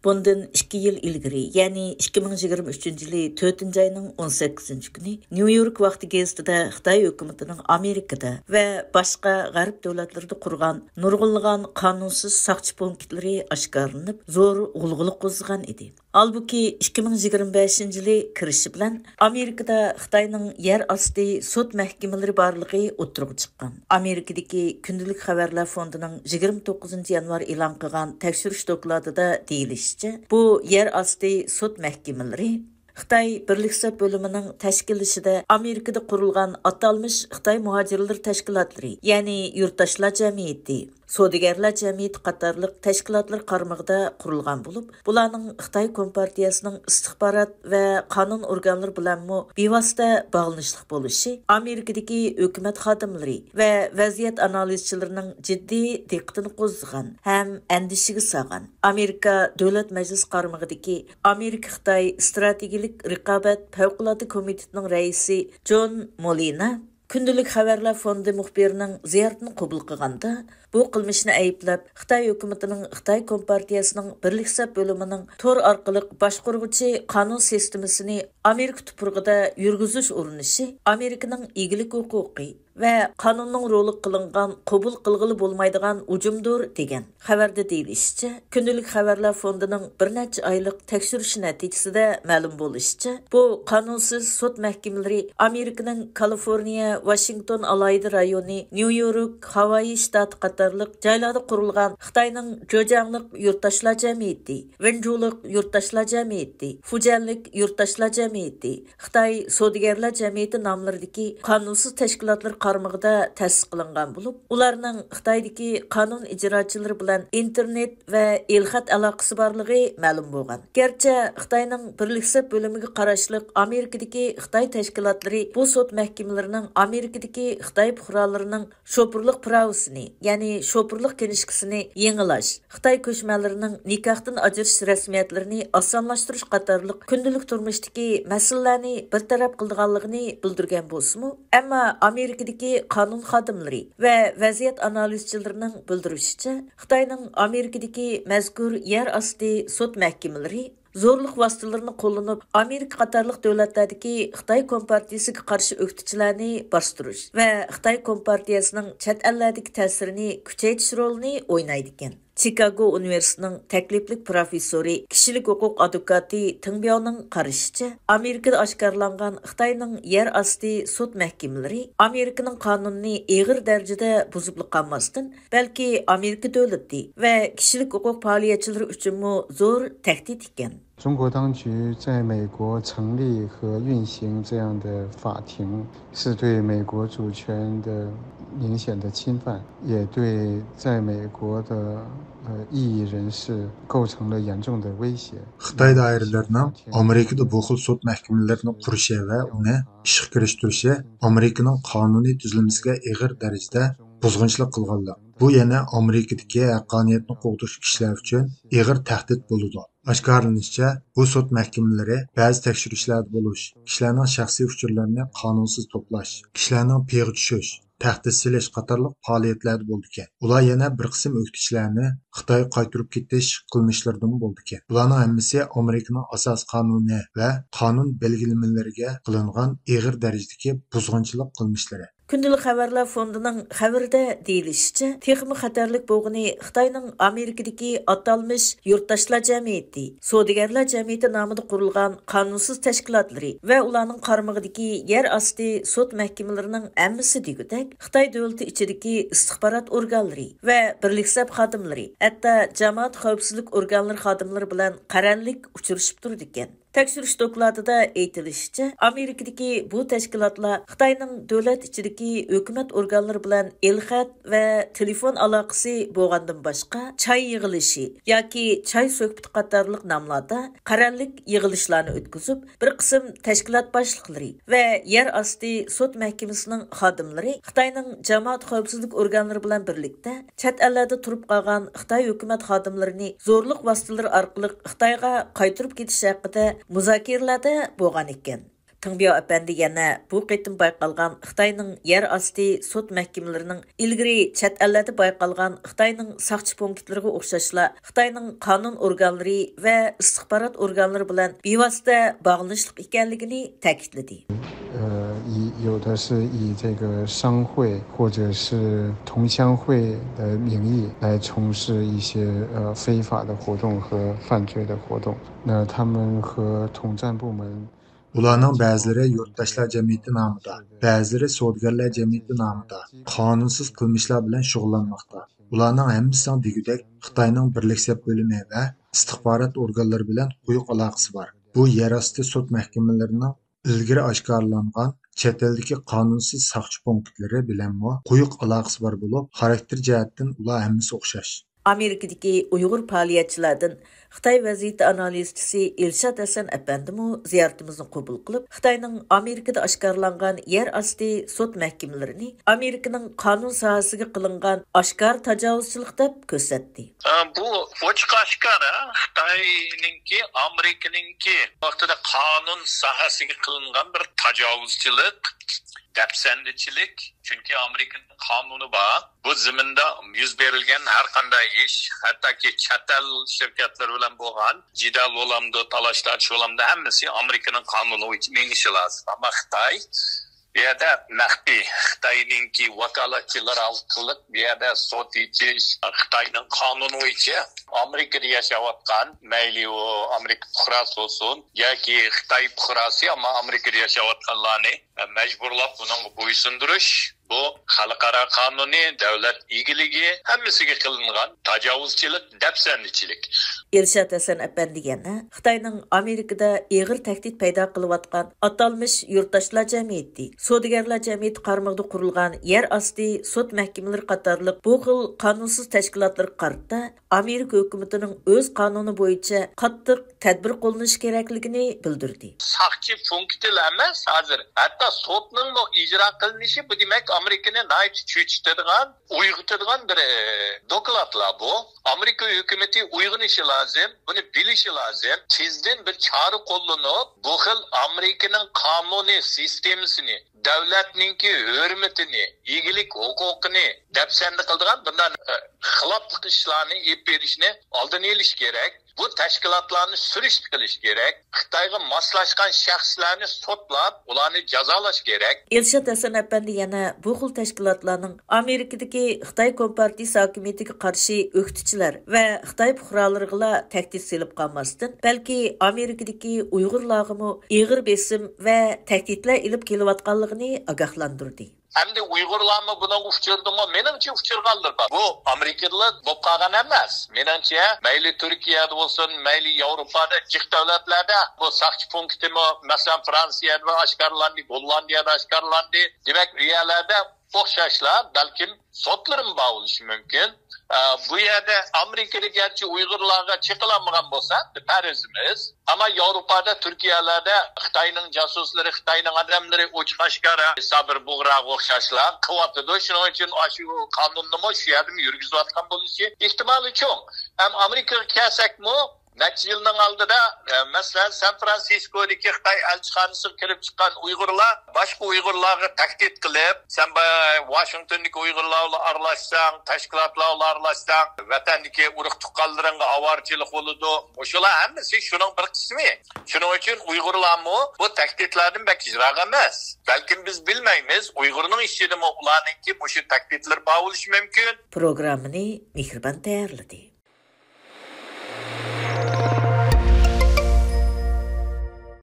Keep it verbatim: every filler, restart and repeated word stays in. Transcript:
بۇندىن ئىككى يىل ئىلگىرى، يەنى ئىككى مىڭ يىگىرمە ئۈچىنچى يىلى تۆتىنچى ئاينىڭ ئون سەككىزىنچى كۈنى نيۇ يورك ۋاقتى گېزىتىدە خىتاي ھۆكۈمىتىنىڭ ئامېرىكىدا ۋە باشقا غەرب دۆلەتلىرىدە قۇرغان نۇرغۇنلىغان قانۇنسىز ساقچى پونكىتلىرى ئاشكارىلىنىپ، زور غۇلغۇلا قوزغىغان ئىدى. ھالبۇكى، ئىككى مىڭ يىگىرمە بەشىنچى يىلى كىرىشى بىلەن ئامېرىكىدا خىتاينىڭ يەر ئاستى سوت مەھكىمىلىرى بارلىقى ئوتتۇرىغا چىققان. ئامېرىكىدىكى كۈندىلىك خەۋەرلەر فوندىنىڭ يىگىرمە توققۇزىنچى يانۋار ئېلان قىلغان تەكشۈرۈش دوكلاتىدا دېيىلىشىچە، بۇ يەر ئاستى سوت مەھكىمىلىرى خىتاي بىرلىك سەپ بۆلۈمىنىڭ تەشكىللىشىدە ئامېرىكىدا قۇرۇلغان ئاتالمىش خىتاي مۇھاجىرلىرى تەشكىلاتلىرى، يەنى يۇرتداشلار جەمئىيىتى، سودىگەرلەر جەمئىيىتى قاتارلىق تەشكىلاتلار قارمىقىدا قۇرۇلغان بولۇپ، بۇلارنىڭ خىتاي كومپارتىيەسىنىڭ ئىستىخبارات ۋە قانۇن ئورگانلىرى بىلەنمۇ بىۋاسىتە باغلىنىشلىق بولۇشى ئامېرىكىدىكى ھۆكۈمەت خادىملىرى ۋە ۋەزىيەت ئانالىزچىلىرىنىڭ جىددىي دىققىتىنى قوزغىغان ھەم ئەندىشىگە سالغان. ئامېرىكا دۆلەت مەجلىسى قارمىقىدىكى ئامېرىكا-خىتاي ئىستراتېگىيەلىك رىقابەت پەۋقۇلئاددە كومىتېتىنىڭ رەئىسى جون مولىنا كۈندىلىك خەۋەرلەر فوندى مۇخبىرىنىڭ زىيارىتىنى قوبۇل قىلغاندا، بۇ قىلمىشنى ئەيىبلەپ، خىتاي ھۆكۈمىتىنىڭ خىتاي كومپارتىيەسىنىڭ بىرلىك سەپ بۆلۈمىنىڭ تور ئارقىلىق باشقۇرغۇچى قانۇن سىستېمىسىنى ئامېرىكا تۇپرىقىدا يۈرگۈزۈش ئۇرۇنۇشى ئامېرىكىنىڭ ئىگىلىك ھوقۇقى ۋە قانۇننىڭ رولىغا قىلىنغان قوبۇل قىلغىلى بولمايدىغان ھۇجۇمدۇر، دېگەن. خەۋەردە دېيىلىشىچە، كۈندىلىك خەۋەرلەر فوندىنىڭ بىر نەچچە ئايلىق تەكشۈرۈشى نەتىجىسىدە مەلۇم بولۇشىچە، بۇ قانۇنسىز سوت مەھكىمىلىرى ئامېرىكىنىڭ كالىفورنىيە، ۋاشىنگتون ئالاھىدە رايونى، نيۇ يورك، ھاۋايى شتاتى قاتارلىق جايلاردا قۇرۇلغان خىتاينىڭ جېجياڭلىق يۇرتداشلار جەمئىيىتى، ۋېنجۇلۇق يۇرتداشلار جەمئىيىتى، فۇجيەنلىك يۇرتداشلار جەمئىيىتى، خىتاي سودىگەرلەر جەمئىيىتى ناملىرىدىكى قانۇنسىز تەشكىلاتلار قارمىقىدا تەسىس قىلىنغان بولۇپ، ئۇلارنىڭ خىتايدىكى قانۇن ئىجراچىلىرى بىلەن ئىنتېرنېت ۋە ئېلخەت ئالاقىسى بارلىقى مەلۇم بولغان. گەرچە خىتاينىڭ بىرلىك سەپ بۆلۈمىگە قاراشلىق ئامېرىكىدىكى خىتاي تەشكىلاتلىرى بۇ سوت مەھكىمىلىرىنىڭ ئامېرىكىدىكى خىتاي پۇقرالىرىنىڭ شوپۇرلۇق پىراۋىسىنى، يەنى شوپۇرلۇق كىنىشكىسىنى يېڭىلاش، خىتاي كۆچمەنلىرىنىڭ نىكاھتىن ئاجرىشىش رەسمىيەتلىرىنى ئاسانلاشتۇرۇش قاتارلىق كۈندىلىك تۇرمۇشتىكى مەسىلىلەرنى بىر تەرەپ قىلىدىغانلىقىنى بىلدۈرگەن بولسىمۇ، ئەمما ئامېرىكىدىكى قانۇن خادىملىرى ۋە ۋەزىيەت ئانالىزچىلىرىنىڭ بىلدۈرۈشىچە، خىتاينىڭ ئامېرىكىدىكى مەزكۇر يەر ئاستى سوت مەھكىمىلىرى زورلۇق ۋاسىتىلىرىنى قوللىنىپ، ئامېرىكا قاتارلىق دۆلەتلەردىكى خىتاي كومپارتىيىسىگە قارشى ئۆكتىچىلەرنى باستۇرۇش ۋە خىتاي كومپارتىيەسىنىڭ چەت ئەللەردىكى تەسىرىنى كۈچەيتىش رولىنى ئوينايدىكەن. چىكاگو ئۇنىۋېرسىتېتىنىڭ تەكلىپلىك پروفېسسورى، كىشىلىك ھوقۇق ئادۋوكاتى تېڭ بياۋنىڭ قارىشىچە، ئامېرىكىدا ئاشكارىلانغان خىتاينىڭ يەر ئاستى سوت مەھكىمىلىرى ئامېرىكىنىڭ قانۇنىنى ئېغىر دەرىجىدە بۇزۇپلا قالماستىن، بەلكى ئامېرىكا دۆلىتى ۋە كىشىلىك ھوقۇق پائالىيەتچىلىرى ئۈچۈنمۇ زور تەھدىت ئىكەن. 中国当局在美国成立和运行这样的法庭，是对美国主权的明显的侵犯，也对在美国的呃异议人士构成了严重的威胁。 خىتاي دائىرىلىرىنىڭ ئامېرىكىدا بۇ خىل سوت مەھكىمىلىرىنى قۇرۇشى ۋە ئۇنى ئىشقا كىرىشتۈرۈشى ئامېرىكىنىڭ قانۇنىي تۈزۈلمىسىگە ئېغىر دەرىجىدە بۇزغۇنچىلىق قىلغانلىق. بۇ يەنە ئامېرىكىدىكى ھەققانىيەتنى قوغدىغۇچى كىشىلەر ئۈچۈن ئېغىر تەھدىت بولىدۇ. ئاشكارىلىنىشىچە، بۇ سوت مەھكىمىلىرى بەزى تەكشۈرۈشلەردە بولۇش، كىشىلەرنىڭ شەخسىي ئۇچۇرلىرىنى قانۇنسىز توپلاش، كىشىلەرنىڭ پېيىغا چۈشۈش، تەھدىت سېلىش قاتارلىق پائالىيەتلەردە بولىدىكەن. ئۇلار يەنە بىر قىسىم ئۆكتىچىلەرنى خىتايغا قايتۇرۇپ كېتىش قىلمىشلىرىدىمۇ بولىدىكەن. بۇلارنىڭ ھەممىسى ئامېرىكىنىڭ ئاساسىي قانۇنى ۋە قانۇن بەلگىلىمىلىرىگە قىلىنغان ئېغىر دەرىجىدىكى بۇزغۇنچىلىق قىلمىشلىرى. كۈندىلىك خەۋەرلەر فوندىنىڭ خەۋىرىدە دېيىلىشىچە، تېخىمۇ خەتەرلىك بولغىنى خىتاينىڭ ئامېرىكىدىكى ئاتالمىش يۇرتداشلار جەمئىيىتى، سودىگەرلەر جەمئىيىتى نامىدا قۇرۇلغان قانۇنسىز تەشكىلاتلىرى ۋە ئۇلارنىڭ قارمىقىدىكى يەر ئاستى سوت مەھكىمىلىرىنىڭ ھەممىسى دېگۈدەك خىتاي دۆلىتى ئىچىدىكى ئىستىخبارات ئورگانلىرى ۋە بىرلىك سەپ خادىملىرى، ھەتتا جامائەت خەۋپسىزلىك ئورگانلىرى خادىملىرى بىلەن قەرەللىك ئۇچرىشىپ تۇرىدىكەن. تەكشۈرۈش دوكلاتىدا ئېيتىلىشىچە، ئامېرىكىدىكى بۇ تەشكىلاتلار خىتاينىڭ دۆلەت ئىچىدىكى ھۆكۈمەت ئورگانلىرى بىلەن ئېلخەت ۋە تېلېفون ئالاقىسى بولغاندىن باشقا، چاي يىغىلىشى ياكى چاي سۆھبىتى قاتارلىق ناملاردا قەرەللىك يىغىلىشلارنى ئۆتكۈزۈپ، بىر قىسىم تەشكىلات باشلىقلىرى ۋە يەر ئاستى سوت مەھكىمىسىنىڭ خادىملىرى خىتاينىڭ جامائەت خەۋپسىزلىك ئورگانلىرى بىلەن بىرلىكتە چەت ئەللەردە تۇرۇپ قالغان خىتاي ھۆكۈمەت خادىملىرىنى زورلۇق ۋاسىتىلىرى ئارقىلىق خىتايغا قايتۇرۇپ كېتىش ھەققىدە مۇزاكىرىلەردە بولغان ئىكەن. تېڭبياۋ ئەپەندى يەنە بۇ قېتىم بايقالغان خىتاينىڭ يەر ئاستى سوت مەھكىمىلىرىنىڭ ئىلگىرى چەت ئەللەردە بايقالغان خىتاينىڭ ساقچى پونكىتلىرىغا ئوخشاشلا خىتاينىڭ قانۇن ئورگانلىرى ۋە ئىستىخبارات ئورگانلىرى بىلەن بىۋاسىتە باغلىنىشلىق ئىكەنلىكىنى تەكىتلىدى. 呃，以有的是以这个商会或者是同乡会的名义来从事一些呃非法的活动和犯罪的活动。那他们和统战部门 ئۇلارنىڭ بەزىلىرى يۇرتداشلار جەمئىيىتى نامىدا، بەزىلىرى سودىگەرلەر جەمئىيىتى نامىدا قانۇنسىز قىلمىشلار بىلەن شۇغۇللانماقتا. ئۇلارنىڭ ھەممىسىنىڭ دېگۈدەك خىتاينىڭ بىرلىك سەپ بۆلۈمى ۋە ئىستىخبارات ئورگانلىرى بىلەن قويۇق ئالاقىسى بار. بۇ يەر ئاستى سوت مەھكىمىلىرىنىڭ ئىلگىرى ئاشكارىلانغان چەت ئەلدىكى قانۇنسىز ساقچى پونكىتلىرى بىلەنمۇ قويۇق ئالاقىسى بار بولۇپ، خاراكتېر جەھەتتىن ئۇلار ھەممىسى ئوخشاش. ئامېرىكىدىكى ئۇيغۇر پائالىيەتچىلەردىن خىتاي ۋەزىيىتى ئانالىزچىسى ئىلشات ھەسەن ئەپەندىمۇ زىيارىتىمىزنى قوبۇل قىلىپ، خىتاينىڭ ئامېرىكىدا ئاشكارىلانغان يەر ئاستى سوت مەھكىمىلىرىنى ئامېرىكىنىڭ قانۇن ساھەسىگە قىلىنغان ئاشكارا تاجاۋۇزچىلىق دەپ كۆرسەتتى. بۇ ئوچۇق ئاشكارا خىتاينىڭكى، ئامېرىكىنىڭكى ۋاقتىدا قانۇن ساھەسىگە قىلىنغان بىر تاجاۋۇزچىلىق، دەپسەندىچىلىك. چۈنكى ئامېرىكىنىڭ قانۇنى بار. بۇ زېمىندا يۈز بېرىلگەن ھەر قانداق ئىش، ھەتتاكى چەت ئەل شىركەتلىرى بىلەن بولغان جېدەل بولامدۇ، تالاش-تارتىش بولامدۇ، ھەممىسى ئامېرىكىنىڭ قانۇنى بويىچە مېڭىشى لازىم. ئەمما خىتاي بۇ يەردە مەخپىي، خىتاينىڭكى ۋاكالەتچىلىرى ئارقىلىق بۇ يەردە سوت ئېچىش، خىتاينىڭ قانۇنى بويىچە ئامېرىكىدا ياشاۋاتقان، مەيلى ئۇ ئامېرىكا پۇقراسى بولسۇن ياكى خىتاي پۇقراسى، ئەمما ئامېرىكىدا ياشاۋاتقانلارنى مەجبۇرلاپ بۇنىڭغا بويسۇندۇرۇش، بۇ خەلقئارا قانۇنى، دۆلەت ئىگىلىكى، ھەممىسىگە قىلىنغان تاجاۋۇزچىلىق، دەپسەندىچىلىك. ئىلشات ھەسەن ئەپەندى يەنە خىتاينىڭ ئامېرىكىدا ئېغىر تەھدىت پەيدا قىلىۋاتقان ئاتالمىش يۇرتداشلار جەمئىيىتى، سودىگەرلەر جەمئىيىتى قارمىقىدا قۇرۇلغان يەر ئاستى سوت مەھكىمىلىرى قاتارلىق بۇ خىل قانۇنسىز تەشكىلاتلارغا قارىتا ئامېرىكا ھۆكۈمىتىنىڭ ئۆز قانۇنى بويىچە قاتتىق تەدبىر قوللىنىشى كېرەكلىكىنى بىلدۈردى. ساقچى پونكىتىلا ئەمەس، ھازىر ھەتتا سوتنىڭمۇ ئىجرا قىلىنىشى، بۇ دېمەك ئامېرىكىنى ناھايىتى چۆچۈتىدىغان، ئويغىتىدىغان بىر، ئە، دوكلاتلار بۇ. ئامېرىكا ھۆكۈمىتى ئويغىنىشى لازىم، بۇنى بىلىشى لازىم. تېزدىن بىر چارە قوللىنىپ، بۇ خىل ئامېرىكىنىڭ قانۇنىي سىستېمىسىنى، دۆلەتنىڭكى ھۆرمىتىنى، ئىگىلىك ھوقۇقىنى دەپسەندە قىلىدىغان بۇنداق، ئە، خىلاپلىق ئىشلارنى ئېلىپ بېرىشنى ئالدىنى ئېلىش كېرەك. بۇ تەشكىلاتلارنى سۈرۈشتە قىلىش كېرەك. خىتايغا ماسلاشقان شەخسلەرنى سوتلاپ، ئۇلارنى جازالاش كېرەك. ئىلشات ھەسەن ئەپەندى يەنە بۇ خىل تەشكىلاتلارنىڭ ئامېرىكىدىكى خىتاي كومپارتىيىسى ھاكىمىيىتىگە قارشى ئۆكتىچىلەر ۋە خىتاي پۇقرالىرىغىلا تەھدىت سېلىپ قالماستىن، بەلكى ئامېرىكىدىكى ئۇيغۇرلارغىمۇ ئېغىر بېسىم ۋە تەھدىتلەر ئېلىپ كېلىۋاتقانلىقىنى ئاگاھلاندۇردى. ئەمدى ئۇيغۇرلارمۇ بۇنىڭغا ئۇچرىدىمۇ؟ مېنىڭچە ئۇچرىغانلىرى بار. بۇ ئامېرىكىدىلا بولۇپ قالغان ئەمەس. مېنىڭچە، مەيلى تۈركىيەدە بولسۇن، مەيلى ياۋروپادا، جىق دۆلەتلەردە بۇ ساقچى پونكىتىمۇ، مەسىلەن، فرانسىيەدە ئاشكارىلاندى، گوللاندىيەدە ئاشكارىلاندى. دېمەك، ئۇ يەرلەردە ئوخشاشلا بەلكىم سوتلىرىمۇ بار بولۇشى مۇمكىن. ئە، بۇ يەردە ئامېرىكىدا گەرچە ئۇيغۇرلارغا چېقىلالمىغان بولسا، پەرىزىمىز، ئەمما ياۋروپادا، تۈركىيەلەردە خىتاينىڭ جاسۇسلىرى، خىتاينىڭ ئادەملىرى ئوچۇق ئاشكارا سابىر بۇغراغا ئوخشاشلا قىلىۋاتىدۇ. شۇنىڭ ئۈچۈن ئاشۇ قانۇننىمۇ شۇ يەردىمۇ يۈرگۈزۈۋاتقان بولۇشى ئېھتىمالى چوڭ. ھەم ئامېرىكىغا كەلسەكمۇ، نەچچە يىلنىڭ ئالدىدا، ئە، مەسىلەن، سان فرانسىسكودىكى خىتاي ئەلچىخانىسىغا كىرىپ چىققان ئۇيغۇرلار باشقا ئۇيغۇرلارغا تەھدىت قىلىپ، سەن با-، ۋاشىنگتوندىكى ئۇيغۇرلار بىلەن ئارىلاشساڭ، تەشكىلاتلار بىلەن ئارىلاشساڭ، ۋەتەندىكى ئۇرۇق تۇغقانلىرىڭغا ئاۋارىچىلىك بولىدۇ. مۇشۇلار ھەممىسى شۇنىڭ بىر قىسمى. شۇنىڭ ئۈچۈن ئۇيغۇرلارمۇ بۇ تەھدىتلەردىن بەك يىراق ئەمەس. بەلكىم بىز بىلمەيمىز، ئۇيغۇرنىڭ ئىچىدىمۇ ئۇلارنىڭكى مۇشۇ تەھدىتلىرى بار بولۇشى مۇمكىن. پروگراممىنى مېھرىبان تەييارلىدى.